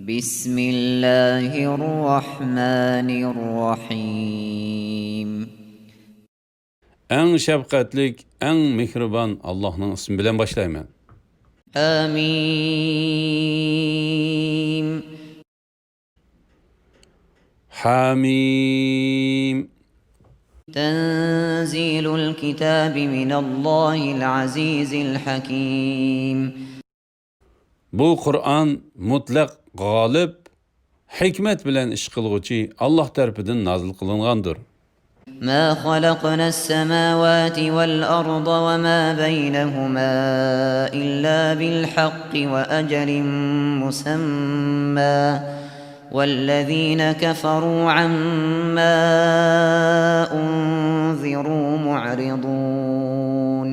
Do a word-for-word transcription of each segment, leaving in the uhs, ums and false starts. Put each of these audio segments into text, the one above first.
بسم الله الرحمن الرحيم. ئەڭ شەپقەتلىك، ئەڭ مېھرىبان ئاللاھنىڭ ئىسمى بىلەن باشلايمەن. حميم. حميم. تنزيل الكتاب من الله العزيز الحكيم. بۇ قۇرئان مۇتلەق غالىب، ھېكمەت بىلەن ئىش قىلغۇچى ئاللاھ تەرىپىدىن نازىل قىلىنغاندۇر. ما خلقنا السماوات والأرض وما بينهما إلا بالحق وأجل مسمى والذين كفروا عما أنذروا معرضون.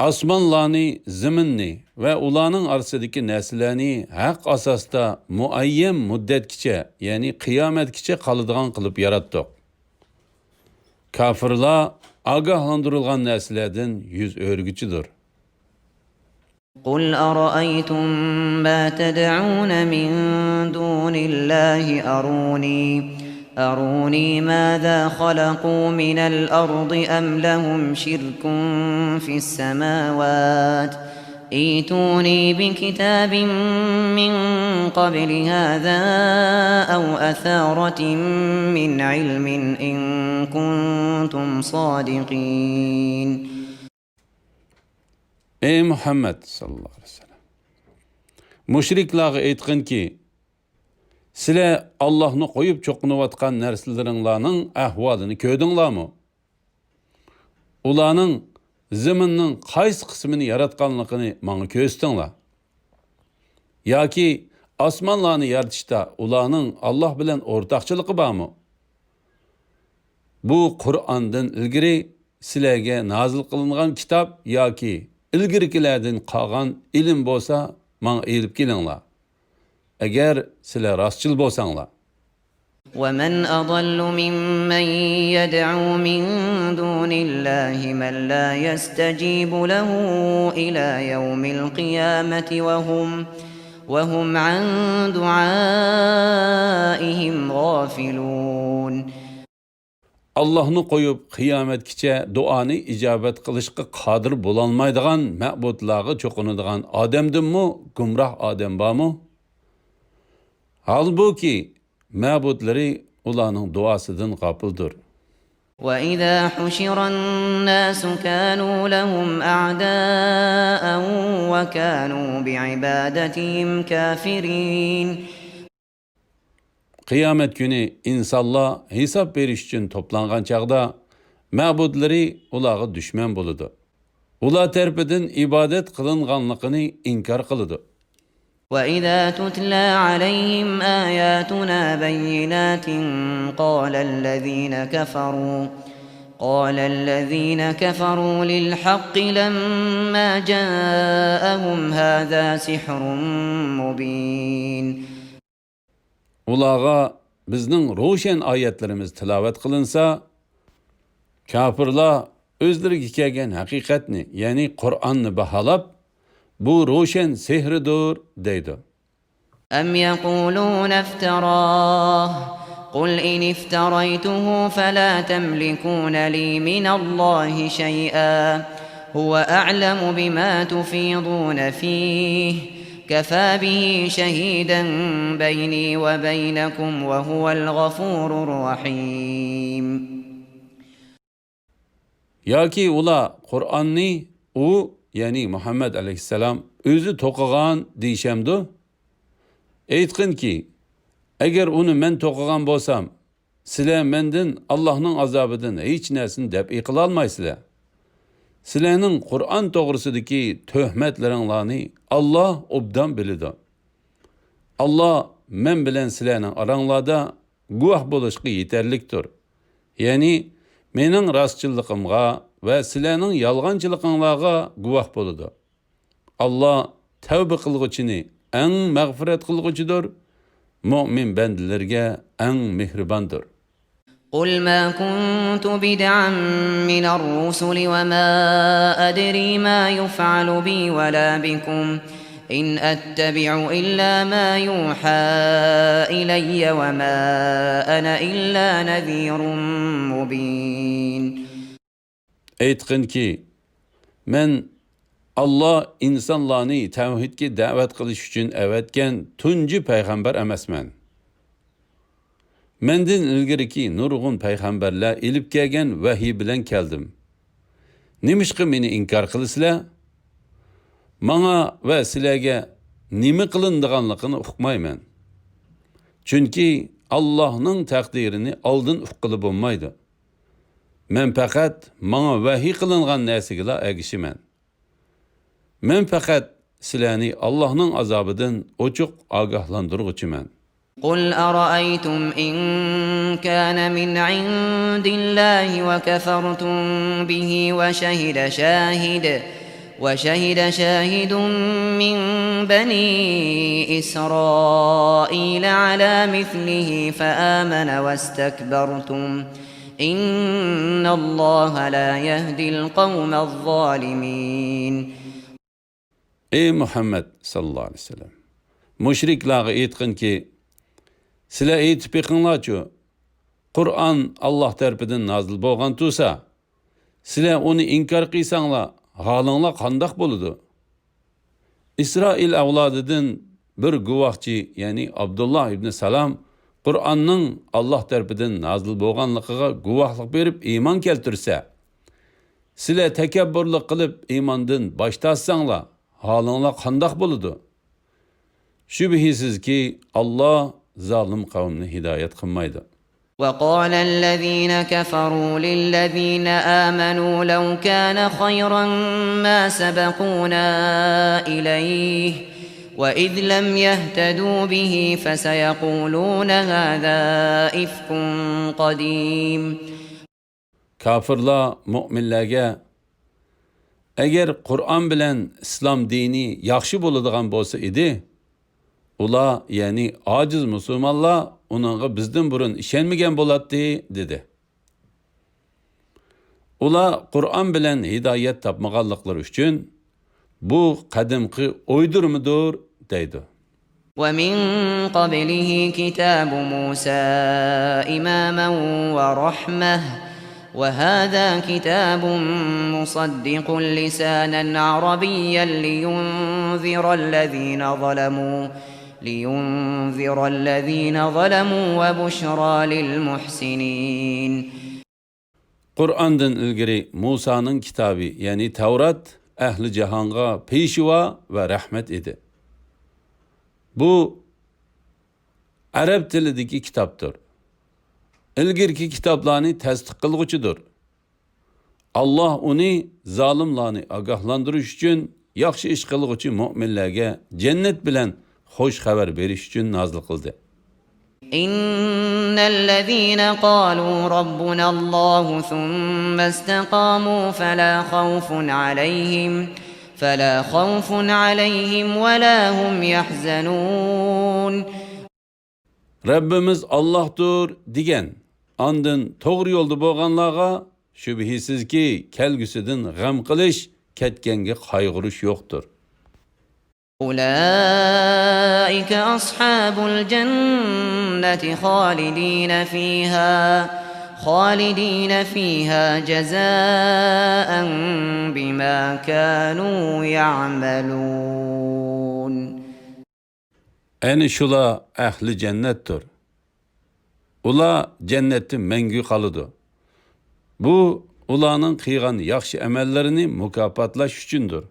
ئاسمانلارنى، زېمىننى ۋە ئۇلارنىڭ ئارىسىدىكى نەرسىلەرنى ھەق ئاساستا مۇئەييەن مۇددەتكىچە، يەنى قىيامەتكىچە قالىدىغان قىلىپ ياراتتۇق. كاپىرلار ئاگاھلاندۇرۇلغان نەرسىلەردىن يۈز ئۆرۈگۈچىدۇر. قل أرأيتم ما تدعون من دون الله أروني، أروني ماذا خلقوا من الأرض أم لهم شرك في السماوات، ائتوني بكتاب من قبل هذا أو أثارة من علم إن كنتم صادقين. ئەي مۇھەممەد ساللاللاھۇ ئەلەيھى ۋەسەللەم، مۇشرىكلارغا ئېيتقىنكى، سىلەر ئاللاھنى قويۇپ چوقۇنۇۋاتقان نەرسىلىرىڭلارنىڭ ئەھۋالىنى كۆردۈڭلارمۇ؟ ئۇلارنىڭ زېمىننىڭ قايسى قىسمىنى ياراتقانلىقىنى ماڭا كۆرسىتىڭلار. ياكى ئاسمانلارنى يارىتىشتا ئۇلارنىڭ ئاللاھ بىلەن ئورتاقچىلىقى بارمۇ؟ بۇ قۇرئاندىن ئىلگىرى سىلەرگە نازىل قىلىنغان كىتاب ياكى ئىلگىرىكىلەردىن قالغان ئىلىم بولسا، ماڭا ئېلىپ كېلىڭلار، ئەگەر سىلەر راستچىل بولساڭلار. ومن أضل ممن يدعو من دون الله من لا يستجيب له إلى يوم القيامة وهم، وهم عن دعائهم غافلون. ئاللاھنى قويۇپ، قىيامەتكىچە دۇئانى ئىجابەت قىلىشقا قادىر بولالمايدىغان مەبۇدلارغا چوقۇنىدىغان ئادەمدىنمۇ گۇمراھ ئادەم بارمۇ؟ ھالبۇكى، مەبۇدلىرى ئۇلارنىڭ دۇئاسىدىن غاپىلدۇر. وإذا حشر الناس كانوا لهم أعداء وكانوا بعبادتهم كافرين. قىيامەت كۈنى ئىنسانلار ھېساب بېرىش ئۈچۈن توپلانغان چاغدا، مەبۇدلىرى ئۇلارغا دۈشمەن بولىدۇ. ئۇلار تەرىپىدىن ئىبادەت قىلىنغانلىقىنى ئىنكار قىلىدۇ. وإذا تتلى عليهم آياتنا بينات قال الذين كفروا، قال الذين كفروا للحق لما جاءهم هذا سحر مبين. ئۇلارغا بىزنىڭ روشەن ئايەتلىرىمىز تىلاۋەت قىلىنسا، كاپىرلار ئۆزلىرىگە كەلگەن ھەقىقەتنى، يەنى قۇرئاننى باھالاپ، بۇ روشەن سېھىردۇر دەيدۇ. أم يقولون افتراه، قل إن افتريته فلا تملكون لي من الله شيئا، هو أعلم بما تفيضون فيه، كفى به شهيدا بيني وبينكم وهو الغفور الرحيم. ياكى ئۇلار قۇرئاننى ئۇ، يەنى مۇھەممەد ئەلەيھىسسالام ئۆزى توقۇغان دېيىشەمدۇ؟ ئېيتقىنكى، ئەگەر ئۇنى مەن توقۇغان بولسام، سىلەر مەندىن ئاللاھنىڭ ئازابىدىن ھېچ نەرسىنى دەپئى قىلالمايسىلەر. سىلەرنىڭ قۇرئان توغرىسىدىكى تۆھمەتلىرىڭلارنى ئاللاھ ئوبدان بىلىدۇ. ئاللاھ مەن بىلەن سىلەرنىڭ ئاراڭلاردا گۇۋاھ بولۇشقا يېتەرلىكتۇر. يەنى، مېنىڭ راستچىللىقىمغا ۋە سىلەرنىڭ يالغانچىلىقىڭلارغا گۇۋاھ بولىدۇ. ئاللاھ تەۋبە قىلغۇچىنى ئەڭ مەغپىرەت قىلغۇچىدۇر، مۆمىن بەندىلىرىگە ئەڭ مېھرىباندۇر. قل ما كنت بدعا من الرسل وما أدري ما يفعل بي ولا بكم، إن أتبع إلا ما يوحى إلي وما أنا إلا نذير مبين. ئېيتقىنكى، مەن ئاللا ئىنسانلارنى تەۋھىدكە دەۋەت قىلىش ئۈچۈن ئەۋەتكەن تۇنجى پەيغەمبەر ئەمەسمەن. مەندىن ئىلگىرىكى نۇرغۇن پەيغەمبەرلەر ئېلىپ كەلگەن ۋەھىي بىلەن كەلدىم. نېمىشقا مېنى ئىنكار قىلىسىلەر؟ ماڭا ۋە سىلەرگە نېمە قىلىنىدىغانلىقىنى ئۇقمايمەن. چۈنكى ئاللاھنىڭ تەقدىرىنى ئالدىن ئۇققىلى بولمايدۇ. مەن پەقەت ماڭا ۋەھىي قىلىنغان نەرسىگىلا ئەگىشىمەن. مەن پەقەت سىلەرنى ئاللاھنىڭ ئازابىدىن ئوچۇق ئاگاھلاندۇرغۇچىمەن. قل أرأيتم إن كان من عند الله وكفرتم به وشهد شاهد، وشهد شاهد من بني إسرائيل على مثله فآمن واستكبرتم إن الله لا يهدي القوم الظالمين. ئەي مۇھەممەد ساللاللاھۇ ئەلەيھى ۋەسەللەم، مۇشرىكلارغا ئېيتقىنكى، سىلەر ئېيتىپ بېقىڭلارچۇ، قۇرئان ئاللاھ تەرىپىدىن نازىل بولغان تۇرسا، سىلەر ئۇنى ئىنكار قىلساڭلار، ھالىڭلار قانداق بولىدۇ؟ ئىسرائىل ئەۋلادىدىن بىر گۇۋاھچى، يەنى ئابدۇللا ئىبنى سالام، قۇرئاننىڭ ئاللاھ تەرىپىدىن نازىل بولغانلىقىغا گۇۋاھلىق بېرىپ ئىمان كەلتۈرسە، سىلەر تەكەببۇرلۇق قىلىپ ئىماندىن باش تارتساڭلار، ھالىڭلار قانداق بولىدۇ؟ شۈبھىسىزكى، ئاللاھ زالىم قەۋمنى ھىدايەت قىلمايدۇ. وقال الذين كفروا للذين آمنوا لو كان خيرا ما سبقونا إليه وإذ لم يهتدوا به فسيقولون هذا إفك قديم. كاپىرلار مۆمىنلەرگە، ئەگەر قۇرئان بىلەن ئىسلام دىنى ياخشى بولىدىغان بولسا ئىدى، ئۇلار، يەنى ئاجىز مۇسۇلمانلار ئۇنىڭغا بىزدىن بۇرۇن ئىشەنمىگەن بولاتتى، دېدى. ئۇلار قۇرئان بىلەن ھىدايەت تاپمىغانلىقلىرى ئۈچۈن، بۇ قەدىمكى ئويدۇرمىدۇر، دەيدۇ. ومن قبله كتاب موسى إماما ورحمة، وهذا كتاب مصدق لسانا عربيا لينذر الذين ظلموا، لينذر الذين ظلموا وبشرى للمحسنين. قۇرئاندىن ئىلگىرى مۇسانىڭ كىتابى، يەنى تەۋرات، ئەھلى جاھانغا پېشۋا ۋە رەھمەت ئىدى. بۇ ئەرەب تىلىدىكى كىتابتۇر. ئىلگىرىكى كىتابلارنى تەستىق قىلغۇچىدۇر. ئاللاھ ئۇنى زالىملارنى ئاگاھلاندۇرۇش ئۈچۈن، ياخشى ئىش قىلغۇچى مۆمىنلەرگە جەننەت بىلەن خوش خەۋەر بېرىش ئۈچۈن نازىل قىلدى. إن الذين قالوا ربنا الله ثم استقاموا فلا خوف عليهم، فلا خوف عليهم ولا هم يحزنون. رەببىمىز ئاللاھتۇر دېگەن، ئاندىن توغرا يولدا بولغانلارغا شۈبھىسىزكى، كەلگۈسىدىن غەم قىلىش، كەتكەنگە قايغۇرۇش يوقتۇر. أولئك أصحاب الجنة خالدين فيها، خالدين فيها جزاء بما كانوا يعملون. ئەنە شۇلار ئەھلى جەننەتتۇر. ئۇلار جەننەتتە مەڭگۈ قالىدۇ. بۇ ئۇلارنىڭ قىلغان ياخشى ئەمەللىرىنى مۇكاپاتلاش ئۈچۈندۇر.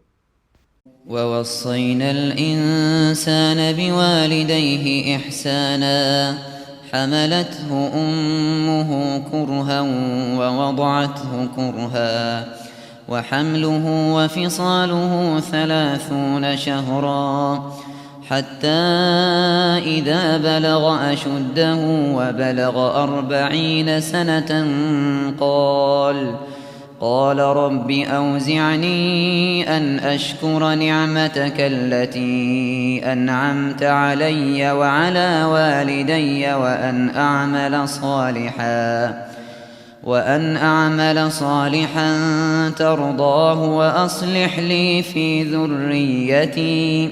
ووصينا الإنسان بوالديه إحسانا حملته أمه كرها ووضعته كرها وحمله وفصاله ثلاثون شهرا حتى إذا بلغ أشده وبلغ أربعين سنة قال، قال رب أوزعني أن أشكر نعمتك التي أنعمت علي وعلى والدي وأن أعمل صالحا وأن أعمل صالحا ترضاه وأصلح لي في ذريتي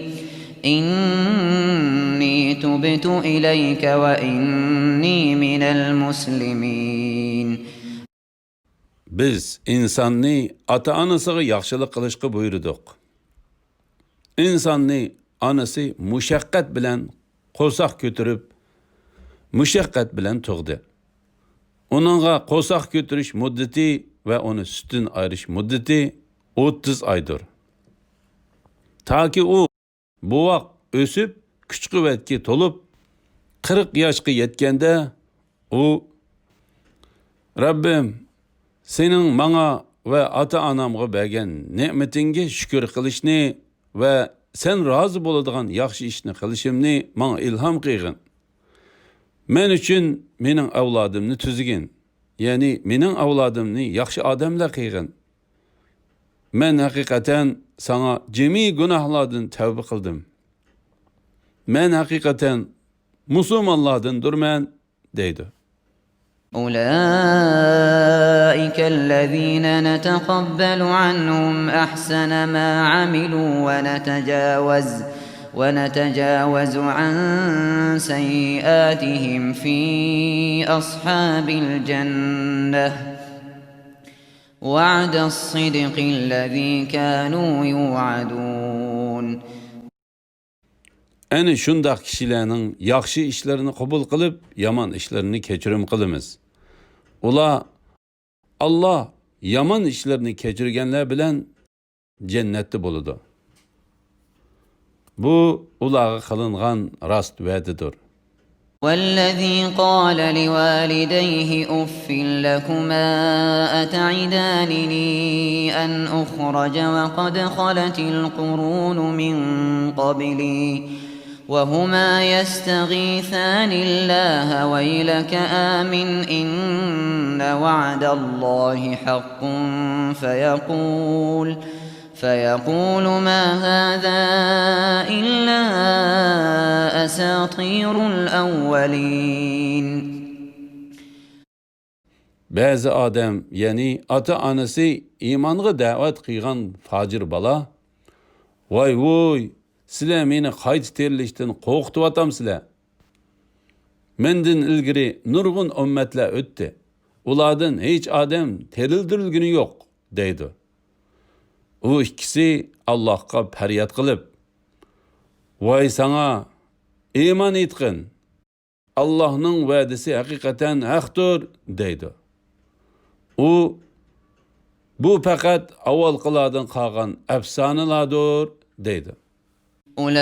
إني تبت إليك وإني من المسلمين. بىز ئىنساننى ئاتا-ئانىسىغا ياخشىلىق قىلىشقا بۇيرۇدۇق. ئىنساننى ئانىسى مۇشەققەت بىلەن قورساق كۆتۈرۈپ، مۇشەققەت بىلەن تۇغدى. ئۇنىڭغا قورساق كۆتۈرۈش مۇددىتى ۋە ئۇنى سۈتتىن ئايرىش مۇددىتى ئوتتۇز ئايدۇر. تاكى ئۇ بوۋاق ئۆسۈپ، كۈچ-قۇۋۋەتكە تولۇپ، قىرىق ياشقا يەتكەندە، ئۇ، رەببىم، سېنىڭ ماڭا ۋە ئاتا-ئانامغا بەرگەن نېمىتىڭگە شۈكۈر قىلىشنى ۋە سەن رازى بولىدىغان ياخشى ئىشنى قىلىشىمنى ماڭا ئىلھام قىلغىن. مەن ئۈچۈن مېنىڭ ئەۋلادىمنى تۈزىگىن، يەنى مېنىڭ ئەۋلادىمنى ياخشى ئادەملەر قىلغىن. مەن ھەقىقەتەن ساڭا جىمى گۇناھلاردىن تەۋبە قىلدىم. مەن ھەقىقەتەن مۇسۇلمانلاردىندۇرمەن، دەيدۇ. أولئك الذين نتقبل عنهم أحسن ما عملوا ونتجاوز، ونتجاوز عن سيئاتهم في أصحاب الجنة، وعد الصدق الذي كانوا يوعدون. ئەنە شۇنداق كىشىلەرنىڭ ياخشى ئىشلىرىنى قوبۇل قىلىپ، يامان ئىشلىرىنى كەچۈرۈم قىلىمىز. ئۇلار، ئاللا يامان ئىشلىرىنى كەچۈرگەنلەر بىلەن جەننەتتە بولىدۇ. بۇ ئۇلارغا قىلىنغان راست ۋەدىدۇر. والذي قال لوالديه أف لكما أتعدانني أن أخرج وقد خلت القرون من قبلي وهما يستغيثان الله ويلك آمن إن وعد الله حق فيقول، فيقول ما هذا إلا أساطير الأولين. بەزى ئادەم، يەنى ئاتا-ئانىسى ئىمانغا دەۋەت قىلغان پاجىر بالا، ۋاي-ۋۇي، سىلەر مېنى قايتا تىرىلىشتىن قورقۇتۇۋاتامسىلەر؟ مەندىن ئىلگىرى نۇرغۇن ئۈممەتلەر ئۆتتى. ئۇلاردىن ھېچ ئادەم تىرىلدۈرۈلگىنى يوق، دەيدۇ. ئۇ ئىككىسى ئاللاھقا پەرياد قىلىپ، ۋاي ساڭا، ئىمان ئېيتقىن! ئاللاھنىڭ ۋەدىسى ھەقىقەتەن ھەقتۇر، دەيدۇ. ئۇ، بۇ پەقەت ئاۋۋالقىلاردىن قالغان ئەپسانىلاردۇر، دەيدۇ. أولئك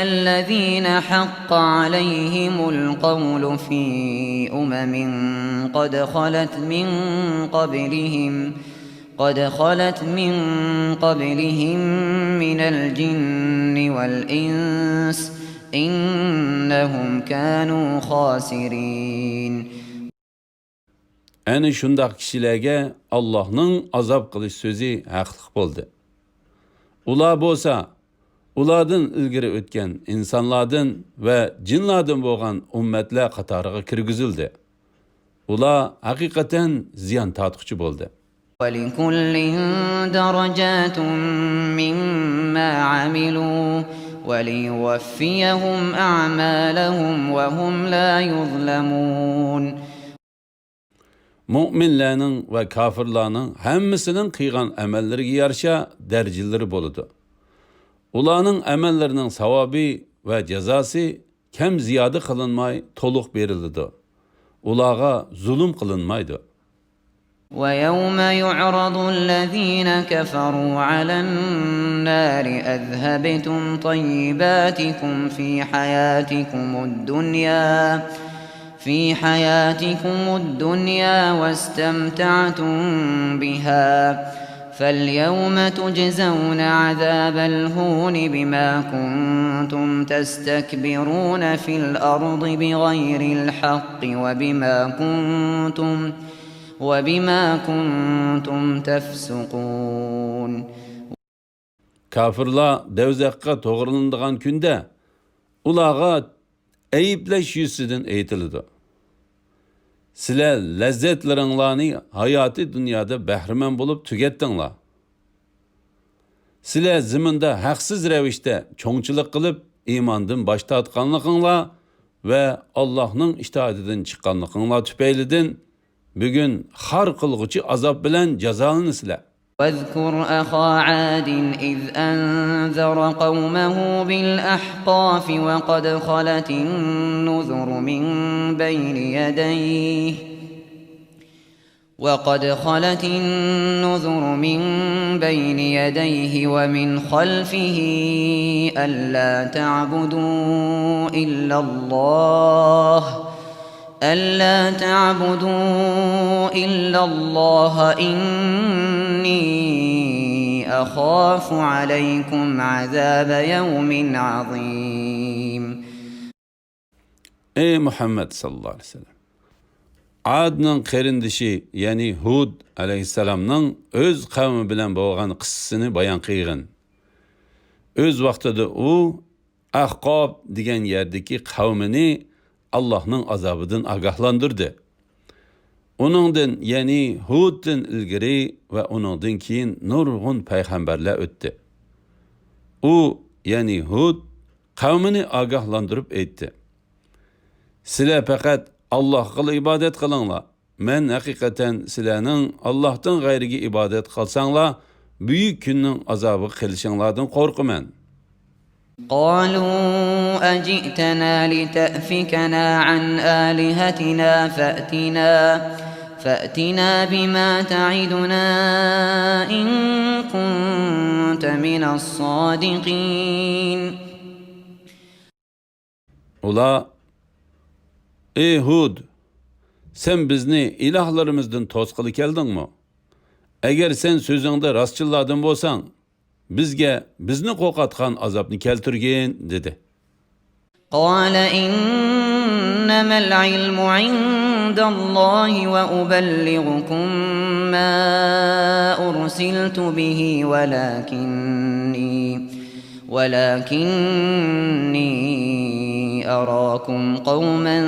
الذين حق عليهم القول في أمم قد خلت من قبلهم قد خلت من قبلهم من الجن والإنس إنهم كانوا خاسرين. ئەنە شۇنداق كىشىلەرگە ئاللاھنىڭ ئازاب قىلىش سۆزى ھەقلىق بولدى. ئۇلار بولسا، ئۇلاردىن ئىلگىرى ئۆتكەن ئىنسانلاردىن ۋە جىنلاردىن بولغان ئۈممەتلەر قاتارىغا كىرگۈزۈلدى. ئۇلار ھەقىقەتەن زىيان تارتقۇچى بولدى. ولكل درجات مما عملوا وليوفيهم أعمالهم وهم لا يظلمون. مۆمىنلەرنىڭ ۋە كاپىرلارنىڭ ھەممىسىنىڭ قىلغان ئەمەللىرىگە يارىشا دەرىجىلىرى بولىدۇ. ئۇلارنىڭ ئەمەللىرىنىڭ ساۋابى ۋە جازاسى كەم زىيادە قىلىنماي، تولۇق بېرىلىدۇ. ئۇلارغا زۇلۇم قىلىنمايدۇ. ويوم يعرض الذين كفروا على النار أذهبتم طيباتكم في حياتكم الدنيا في حياتكم الدنيا واستمتعتم بها فاليوم تجزون عذاب الهون بما كنتم تستكبرون في الأرض بغير الحق وبما كنتم وبما كنتم تفسقون. كاپىرلار دوزاخقا توغرىلىنىدىغان كۈندە ئۇلارغا ئەيىبلەش يۈزىسىدىن ئېيتىلىدۇ. سىلەر لەززەتلىرىڭلارنى ھاياتىي دۇنيادا بەھرىمەن بولۇپ تۈگەتتىڭلار. سىلەر زېمىندا ھەقسىز رەۋىشتە چوڭچىلىق قىلىپ، ئىماندىن باش تارتقانلىقىڭلار ۋە ئاللاھنىڭ ئىتائىتىدىن چىققانلىقىڭلار تۈپەيلىدىن، بۈگۈن خار قىلغۇچى ئازاب بىلەن جازالىنىسىلەر. واذكر أخا عاد إذ أنذر قومه بالأحقاف وقد خلت النذر من بين يديه وقد خلت النذر من بين يديه ومن خلفه ألا تعبدوا إلا الله، ألا تعبدوا إلا الله إني أخاف عليكم عذاب يوم عظيم. ئەي مۇھەممەد ساللاللاھۇ ئەلەيھى ۋەسەللەم! ئادنىڭ قېرىندىشى، يەنى ھۇد ئەلەيھىسسالامنىڭ ئۆز قەۋمى بىلەن بولغان قىسسىسىنى بايان قىلغىن. ئۆز ۋاقتىدا ئۇ ئەھقاب دېگەن يەردىكى قەۋمىنى ئاللاھنىڭ ئازابىدىن ئاگاھلاندۇردى. ئۇنىڭدىن، يەنى ھۇدتىن ئىلگىرى ۋە ئۇنىڭدىن كېيىن نۇرغۇن پەيغەمبەرلەر ئۆتتى. ئۇ، يەنى ھۇد، قەۋمىنى ئاگاھلاندۇرۇپ ئېيتتى: سىلەر پەقەت ئاللاھقىلا ئىبادەت قىلىڭلار. مەن ھەقىقەتەن سىلەرنىڭ ئاللاھتىن غەيرىگە ئىبادەت قىلساڭلار، بۈيۈك كۈننىڭ ئازابىغا قېلىشىڭلاردىن قورقىمەن. قالوا أجئتنا لتأفكنا عن آلهتنا فأتنا، فأتنا بما تعدنا إن كنت من الصادقين. ئۇلار: ئەي ھۇد، سەن بىزنى ئىلاھلىرىمىزدىن توسقىلى كەلدىڭمۇ؟ ئەگەر سەن سۆزۈڭدە راستچىللاردىن بولساڭ، بىزگە بىزنى قورقۇتقان ئازابنى كەلتۈرگىن، دېدى. قال إنما العلم عند الله وأبلغكم ما أرسلت به ولكني، ولكني أراكم قوما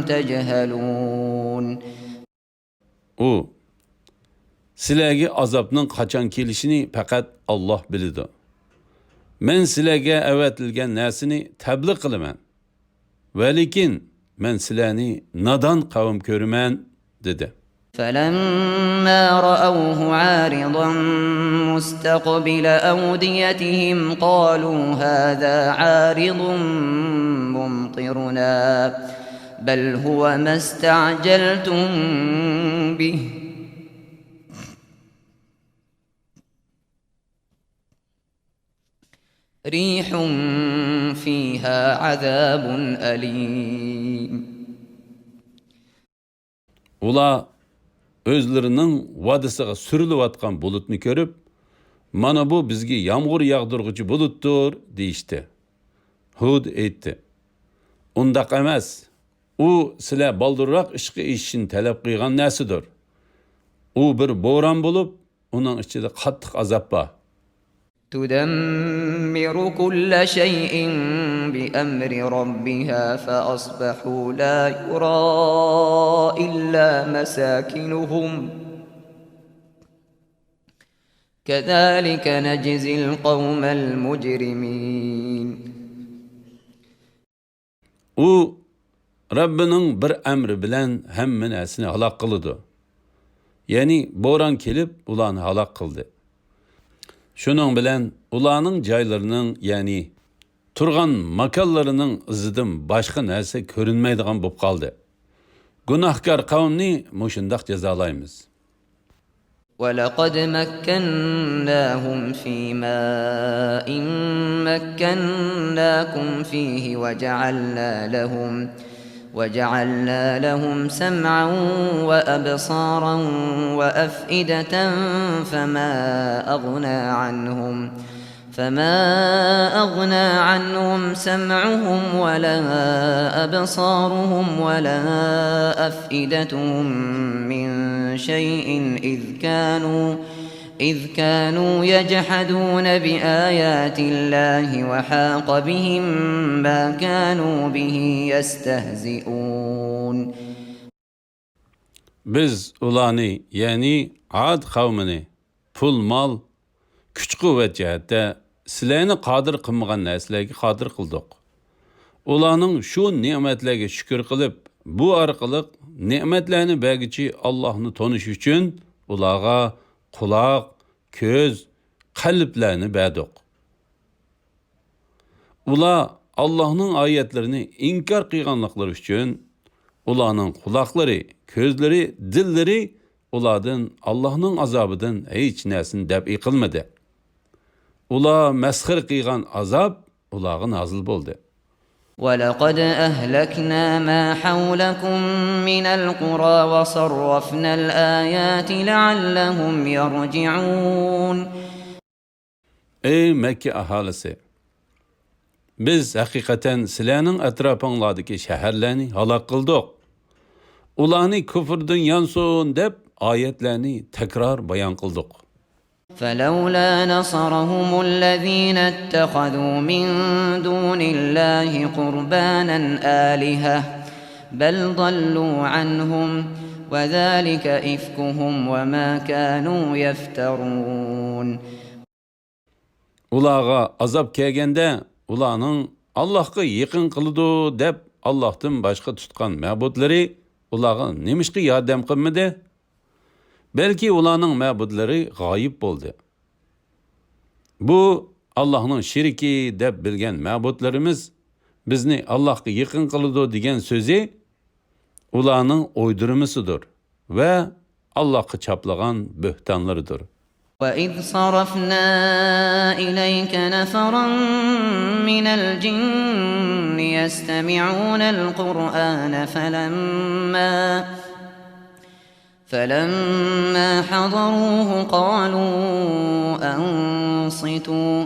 تجهلون. ئۇ: سىلەرگە ئازابنىڭ قاچان كېلىشىنى پەقەت ئاللاھ بىلىدۇ. مەن سىلەرگە ئەۋەتىلگەن نەرسىنى تەبلىغ قىلىمەن. ۋەلىكىن، مەن سىلەرنى نادان قەۋم كۆرىمەن، دېدى. فلما رأوه عارضا مستقبل أوديتهم قالوا هذا عارض ممطرنا بل هو ما استعجلتم به ريح فيها عذاب أليم. ئۇلار ئۆزلىرىنىڭ ۋادىسىغا سۈرۈلۈۋاتقان بۇلۇتنى كۆرۈپ، مانا بۇ بىزگە يامغۇر ياغدۇرغۇچى بۇلۇتتۇر، دېيىشتى. ھۇد ئېيتتى: ئۇنداق ئەمەس. ئۇ سىلەر بالدۇرراق ئىشقا ئېشىشىنى تەلەپ قىلغان نەرسىدۇر. ئۇ بىر بوران بولۇپ، ئۇنىڭ ئىچىدە قاتتىق ئازاب بار. تدمر كل شيء بأمر ربها فأصبحوا لا يرى إلا مساكنهم كذلك نجزي القوم المجرمين. ئۇ رەببىنىڭ بىر ئەمرى بىلەن ھەممە نەرسىنى ھالاك قىلىدۇ. يەنى بوران كېلىپ ئۇلارنى ھالاك قىلدى. شۇنىڭ بىلەن ئۇلارنىڭ جايلىرىنىڭ، يەنى تۇرغان ماكانلىرىنىڭ ئىزىدىن باشقا نەرسە كۆرۈنمەيدىغان بولۇپ قالدى. گۇناھكار قەۋمنى مۇشۇنداق جازالايمىز. ولقد مكناهم في ماء مكناكم فيه وجعلنا لهم، وجعلنا لهم سمعا وأبصارا وأفئدة فما أغنى عنهم، فما أغنى عنهم سمعهم ولا أبصارهم ولا أفئدتهم من شيء إذ كانوا، إذ كانوا يجحدون بآيات الله وحاق بهم ما كانوا به يستهزئون. بىز ئۇلارنى، يەنى ئاد قەۋمىنى، پۇل-مال، كۈچ-قۇۋۋەت جەھەتتە سىلەرنى قادىر قىلمىغان نەرسىلەرگە قادىر قىلدۇق. ئۇلارنىڭ شۇ نېمەتلەرگە شۈكۈر قىلىپ، بۇ ئارقىلىق نېمەتلەرنى بەرگۈچى ئاللاھنى تونۇش ئۈچۈن ئۇلارغا قۇلاق، كۆز، قەلبلەرنى بەردۇق. ئۇلار ئاللاھنىڭ ئايەتلىرىنى ئىنكار قىلغانلىقلىرى ئۈچۈن، ئۇلارنىڭ قۇلاقلىرى، كۆزلىرى، دىللىرى ئۇلاردىن ئاللاھنىڭ ئازابىدىن ھېچ نەرسىنى دەپئى قىلمىدى. ئۇلار مەسخىرە قىلغان ئازاب ئۇلارغا نازىل بولدى. ولقد أهلكنا ما حولكم من القرى وصرفنا الآيات لعلهم يرجعون. ئەي مەككە ئاھالىسى! بىز ھەقىقەتەن سىلەرنىڭ ئەتراپىڭلاردىكى شەھەرلەرنى ھالاك قىلدۇق. ئۇلارنى كۇفرىدىن يانسۇن دەپ ئايەتلەرنى تەكرار بايان قىلدۇق. فلولا نصرهم الذين اتخذوا من دون الله قربانا آلهة بل ضلوا عنهم وذلك إفكهم وما كانوا يفترون. ئۇلارغا ئازاب كەلگەندە، ئۇلارنىڭ ئاللاھقا يېقىن قىلىدۇ دەپ ئاللاھتىن باشقا تۇتقان مەبۇدلىرى ئۇلارغا نېمىشقا ياردەم قىلمىدى؟ بەلكى ئۇلارنىڭ مەبۇدلىرى غايىب بولدى. بۇ ئاللاھنىڭ شېرىكى دەپ بىلگەن مەبۇدلىرىمىز بىزنى ئاللاھقا يېقىن قىلىدۇ دېگەن سۆزى ئۇلارنىڭ ئويدۇرمىسىدۇر ۋە ئاللاھقا چاپلىغان بۆھتانلىرىدۇر. وإذ صرفنا إليك نفرا من الجن يستمعون القرآن فلما فلما حضروه قالوا أنصتوا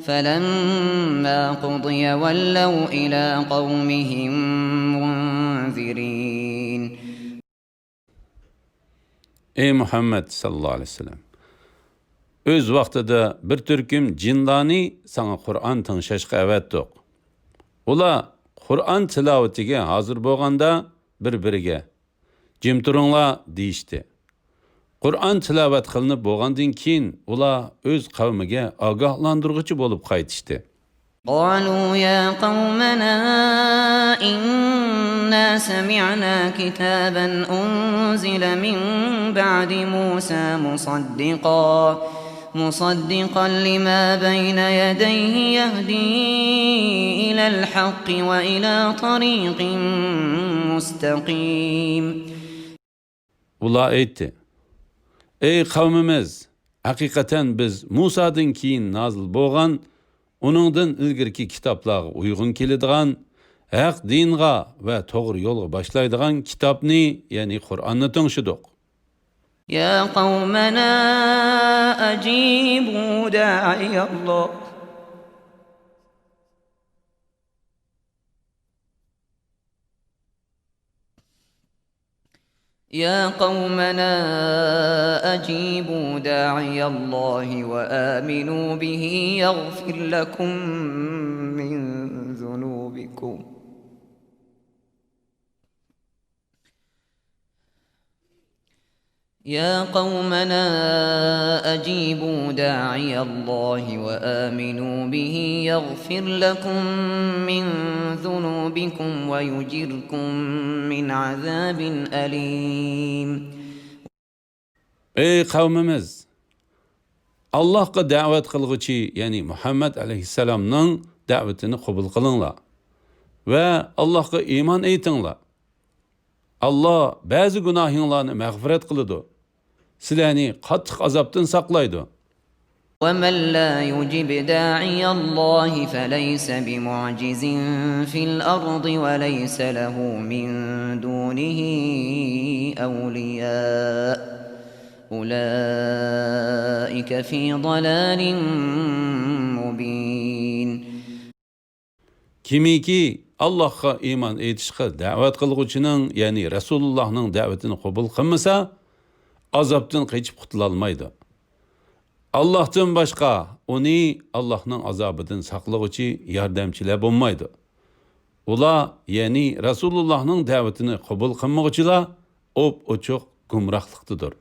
فلما قضي ولوا إلى قومهم منذرين. ئەي مۇھەممەد ساللاللاھۇ ئەلەيھى ۋەسەللەم! ئۆز ۋاقتىدا بىر تۈركۈم جىنلارنى ساڭا قۇرئان تىڭشاشقا ئەۋەتتۇق. ئۇلار قۇرئان تىلاۋىتىگە ھازىر بولغاندا بىر-بىرىگە، «جىم تۇرۇڭلار» دېيىشتى. قۇرئان تىلاۋەت قىلىنىپ بولغاندىن كېيىن ئۇلار ئۆز قەۋمىگە ئاگاھلاندۇرغۇچى بولۇپ قايتىشتى. قالوا يا قومنا إنا سمعنا كتابا أنزل من بعد موسى مصدقا مصدقا لما بين يديه يهدي إلى الحق وإلى طريق مستقيم. ئۇلار ئېيتتى: «ئەي قەۋمىمىز، ھەقىقەتەن بىز مۇسادىن كېيىن نازىل بولغان، ئۇنىڭدىن ئىلگىرىكى كىتابلارغا ئۇيغۇن كېلىدىغان، ھەق دىنغا ۋە توغرا يولغا باشلايدىغان كىتابنى، يەنى قۇرئاننى تىڭشىدۇق.» يا قومنا أجيبوا داعي الله. يا قومنا أجيبوا داعي الله وآمنوا به يغفر لكم من ذنوبكم. يا قومنا أجيبوا داعي الله وآمنوا به يغفر لكم من ذنوبكم ويجركم من عذاب أليم. ئەي قەۋمىمىز! ئاللاھقا دەۋەت قىلغۇچى، يەنى مۇھەممەد ئەلەيھىسسالامنىڭ دەۋىتىنى قوبۇل قىلىڭلار ۋە ئاللاھقا ئىمان ئېيتىڭلار. ئاللا بەزى گۇناھىڭلارنى مەغپىرەت قىلىدۇ، سىلەرنى قاتتىق ئازابتىن ساقلايدۇ. ومن لا يجب داعي الله فليس بمعجز في الأرض وليس له من دونه أولياء أولئك في ضلال مبين. كىمكى ئاللاھقا ئىمان ئېيتىشقا دەۋەت قىلغۇچىنىڭ، يەنى رەسۇلۇللاھنىڭ دەۋىتىنى قوبۇل قىلمىسا، ئازابتىن قېچىپ قۇتۇلالمايدۇ. ئاللاھتىن باشقا ئۇنى ئاللاھنىڭ ئازابىدىن ساقلىغۇچى، ياردەمچىلەر بولمايدۇ. ئۇلار، يەنى رەسۇلۇللاھنىڭ دەۋىتىنى قوبۇل قىلمىغۇچىلار ئوپئوچۇق گۇمراھلىقتىدۇر.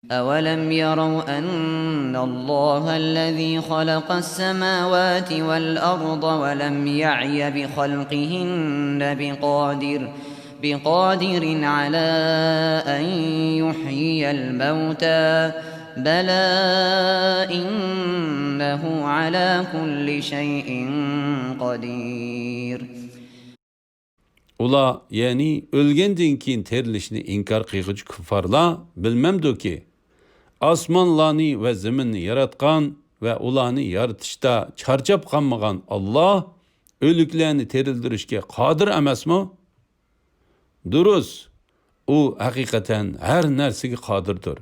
أولم يروا أن الله الذي خلق السماوات والأرض ولم يعي بخلقهن بقادر، بقادر على أن يحيي الموتى، بلى إنه على كل شيء قدير. ئۇلار، يەنى ئۆلگەندىن كېيىن تىرىلىشنى ئىنكار قىلغۇچى كۇففارلار بىلمەمدۇكى، ئاسمانلارنى ۋە زېمىننى ياراتقان ۋە ئۇلارنى يارىتىشتا چارچاپ قالمىغان ئاللاھ ئۆلۈكلەرنى تىرىلدۈرۈشكە قادىر ئەمەسمۇ؟ دۇرۇس، ئۇ ھەقىقەتەن ھەر نەرسىگە قادىردۇر.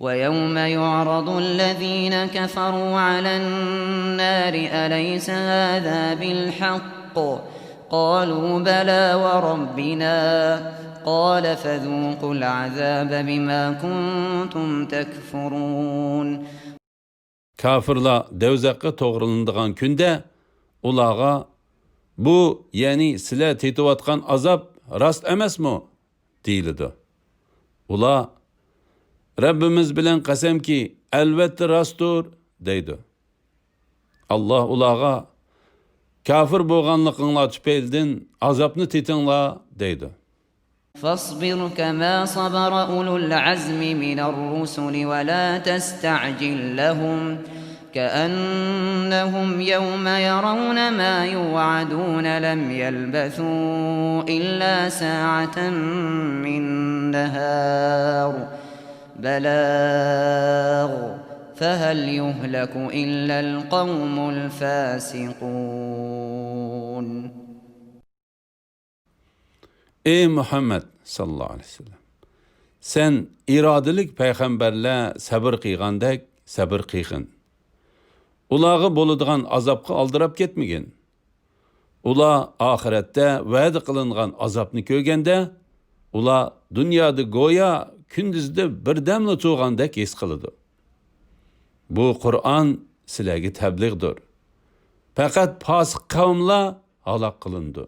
ويوم يعرض الذين كفروا على النار أليس هذا بالحق؟ قالوا بلى وربنا، قال فذوقوا العذاب بما كنتم تكفرون. كاپىرلار دوزاخقا توغرىلىنىدىغان كۈندە ئۇلارغا، بۇ، يەنى سىلەر تېتىۋاتقان ئازاب راست ئەمەسمۇ؟ دېيىلىدۇ. ئۇلار، رەببىمىز بىلەن قەسەمكى، ئەلۋەتتە راستتۇر، دەيدۇ. ئاللاھ ئۇلارغا، كاپىر بولغانلىقىڭلار تۈپەيلىدىن ئازابنى تېتىڭلار، دەيدۇ. فاصبر كما صبر أولو العزم من الرسل ولا تستعجل لهم كأنهم يوم يرون ما يوعدون لم يلبثوا إلا ساعة من نهار بلاغ فهل يهلك إلا القوم الفاسقون. ئى مۇھەممەد ساللاللاھۇ ئەلەيھى ۋەسەللەم، سەن ئىرادىلىك پەيغەمبەرلەر سەبر قىلغاندەك سەبر قىلغىن. ئۇلارغا بولىدىغان ئازابقا ئالدىراپ كەتمىگىن. ئۇلار ئاخىرەتتە ۋەدە قىلىنغان ئازابنى كۆرگەندە، ئۇلار دۇنيادا گويا كۈندۈزدە بىردەملا تۇرغاندەك ھېس قىلىدۇ. بۇ قۇرئان سىلەرگە تەبلىغدۇر. پەقەت پاسىق قەۋملەر ھالاك قىلىنىدۇ.